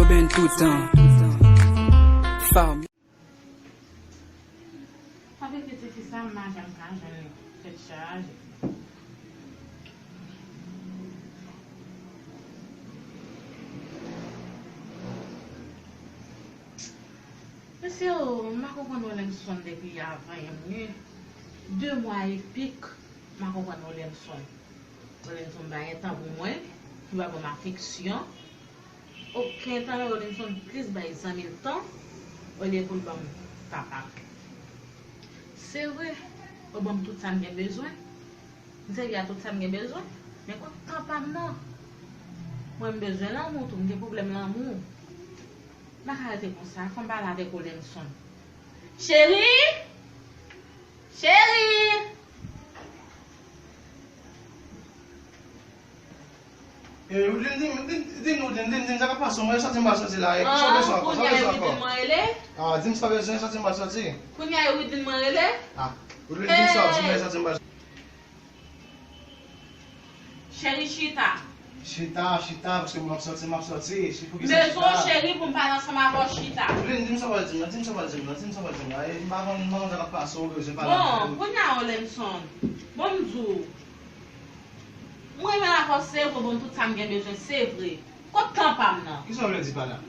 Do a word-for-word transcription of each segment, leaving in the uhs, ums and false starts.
Ben toutan. Fam. Avèk ti fi sa, m pa janm ka jwenn li. Tèt chaje. Mesye, o, m pa konprann Rolenson depi avan yè, wi. De mwa e pik, m pa konprann Rolenson. Rolenson pa gen tan pou mwen, li pa ban m afeksyon. Okenn tan, Rolenson plis bay zanmi l tan, olye pou l ban m tan pa m. Se vre, ou ban m tout sa m gen bezwen. M sèvi a tout sa m gen bezwen, men kot tan pa m nan? Mwen, m bezwen lanmou tou, m gen pwoblèm lanmou. M pa ka rete konsa, fò m pale avèk Rolenson. Cheri! Cheri! E, Woodline, di m, di m, di m, Woodline, di m, di m sa k ap pase w, mwen santi m pral soti la, e, sa w bezwen ankò, sa w bezwen ankò? Ah, di m sa w bezwen, santi m pral soti. Kounye a, e Woodline mwen rele? Ah, Woodline, di m sa w, si mwen santi m pral soti. Cheri, chita. Chita, chita, paske m ap soti, m ap soti. Cheri, poukisa chita? M bezwen w, cheri, pou m pale ansanm avè w, chita. Woodline, di m sa w pral di m nan, di m sa w pral di m nan, di m sa w pral di m nan. E, m pa konn, m pa konn sa k ap pase w, bezwen pale avè w. Bon, kounye a, Rolenson, bon, m di w, mwen renmen avè w, se vre, bon, tout sa m gen bezwen, se vre. Kot tan pa m nan? Kisa w vle di pa la?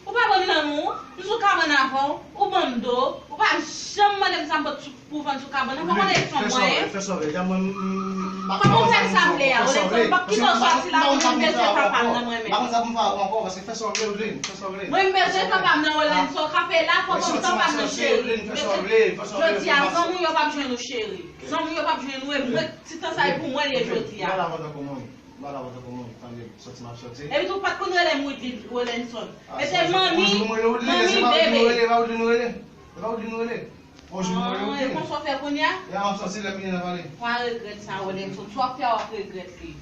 Ou pa ban m lanmou, m sou kabann avè w, ou ban m do, ou pa janm mande m sa m pot sou, pou vann sou kabann nan, pa konn eleksyon mwen ye. Fè sa w vle, fè sa w vle. Kòman w fè sa m vle a, Rolenson, m p ap kite w sòti la pou mwen bezwen tan pa m nan mwen menm. M pa konn sa pou m fè avè w ankò, paske fè sa w vle, Woodline, fè sa w vle. Mwen m bezwen tan pa m nan, Rolenson, kanpe la, fò ban m tan pa m nan, cheri. Fè sa w vle, fè sa w vle. Jodi a, zanmi w yo p ap jwenn ou, cheri. Zanmi w yo p ap jwenn ou, e mwen, ti tan sa e pou mwen l ye jodi a. M pa la kontan kòman w ye. M pa la kontan kòman w ye, tande, sòti m ap sòti. Epi tou, ou pa t konn rele m Woodline, Rolenson. Se te manmi, manmi bebe. E pa Woodline ou rele, e pa Woodline ou rele. E pa Woodline ou rele. Bonjou, mwen rele Woodline. E konsa w fè kounye a? E a, m ap sòti, lè m vini n a pale. W a regrèt sa, Rolenson. Sa w ap fè a, w ap regrèt li.